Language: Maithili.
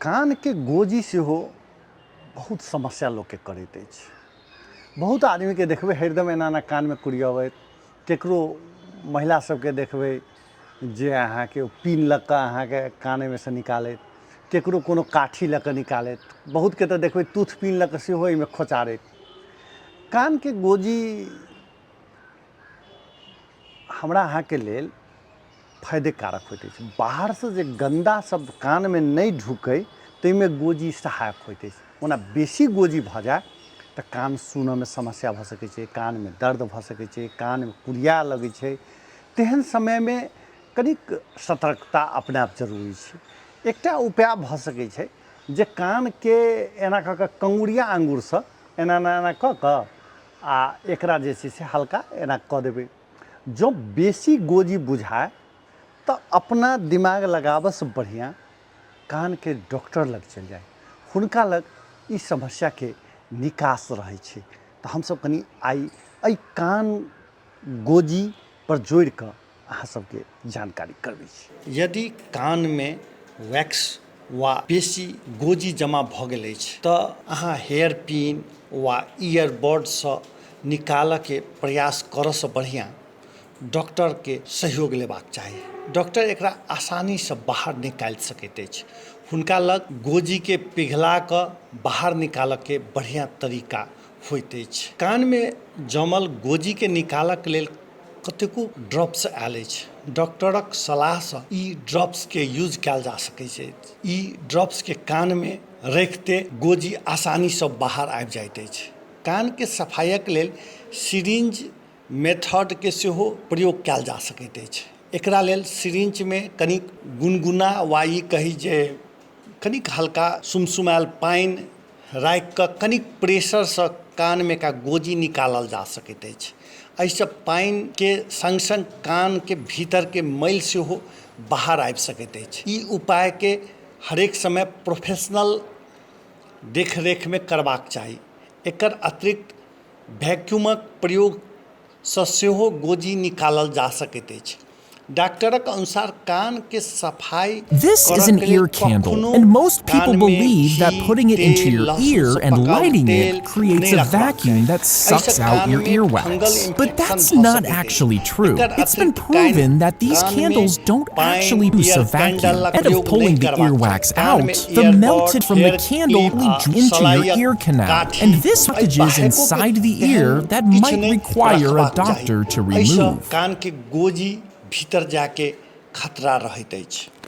कानके गोजी सेहो बहुत समस्या लोकके करैत अछि। बहुत आदमीके देखबै हरदम एना एना कानमे कुरियबैत, ककरो महिला सबके देखबै जे अहाँके ओ पिन लऽ कऽ अहाँके कानेमे सँ निकालैत, ककरो कोनो काठी लऽ कऽ निकालैत, बहुतके तऽ देखबै टूथपिन लऽ कऽ सेहो एहिमे खोँचारैत। कानके गोजी हमरा अहाँके लेल फायदे कारक होइत अछि। बाहरसँ जे गन्दा सब कानमे नहि ढुकै ताहिमे गोजी सहायक होइत अछि। ओना बेसी गोजी भऽ जाय तऽ कान सुनऽमे समस्या भऽ सकै छै, कानमे दर्द भऽ सकै छै, कानमे कुरिया लगै छै। तेहन समयमे कनिक सतर्कता अपनायब जरूरी छै। एकटा उपाय भऽ सकै छै जे कानके एना कऽ कऽ कंगुरिया आङ्गुरसँ एना एना एना कऽ कऽ आ एकरा जे छै से हल्का एना कऽ देबै। जँ बेसी गोजी बुझाय तऽ अपना दिमाग लगाबऽसँ बढ़िआँ कानके डॉक्टर लग चलि जाइ, हुनका लग ई समस्याके निकास रहै छै। तऽ हमसब कनि आइ एहि कान गोजीपर जोड़िकऽ अहाँ सबके जानकारी करबै छी। यदि कानमे वैक्स वा बेसी गोजी जमा भऽ गेल अछि तऽ अहाँ हेयर पिन वा ईयरबड्ससँ निकालऽके प्रयास करऽसँ बढ़िआँ डॉक्टरके सहयोग लेबाक चाही। डॉक्टर एकरा आसानीसँ बाहर निकालि सकैत अछि। हुनका लग गोजीके पिघला कऽ बाहर निकालऽके बढ़िआँ तरीका होइत अछि। कानमे जमल गोजीके निकालऽके लेल कतेको ड्रॉप्स आयल अछि। डॉक्टरक सलाहसँ ई ड्रॉप्सके यूज कयल जा सकैत अछि। ई ड्रॉप्सके कानमे रखिते गोजी आसानीसँ बाहर आबि जाइत अछि। कानके सफाइक लेल सिरिंज मेथडके सेहो प्रयोग कयल जा सकैत अछि। एकरा लेल सिरिंजमे कनिक गुनगुना वा ई कही जे कनिक हल्का सुमसुमायल पानि राखिकऽ कनिक प्रेशरसँ कानमे का गोजी निकालल जा सकैत अछि। एहिसँ पानिके सङ्ग सङ्ग कानके भीतरके मैल सेहो बाहर आबि सकैत अछि। ई उपायके हरेक समय प्रोफेशनल देखरेखमे करबाक चाही। एकर अतिरिक्त वैक्यूमक प्रयोगसँ सेहो गोजी निकालल जा सकैत अछि। डॉक्टरक अनुसार कानके सफाइ This is an करऽके लेल ear candle, कखनो and most people कानमे believe that ghee, putting it into तेल, your लहसुनसँ ear and पकाओल lighting तेल it creates नहि a रखबाक vacuum चाही। that एहिसँ sucks out your कानमे earwax. Fungal But infection that's भऽ not सकैत अछि। actually true. Acre It's been अतिरिक्त कान proven that these कानमे candles don't पानि, actually produce ear a vacuum. कैंडलक Instead of प्रयोग नहि pulling the करबाक चाही। earwax कानमे out, the earbud, melted from the hair candle clip आ leaks into your सलाइक ear canal. काठी And this एहि blockages बाहेको inside the तेहन ear that किछु might नहि require a रखबाक चाही। doctor to एहिसँ remove. कानके गोजी भीतर जाके खतरा रहैत अछि।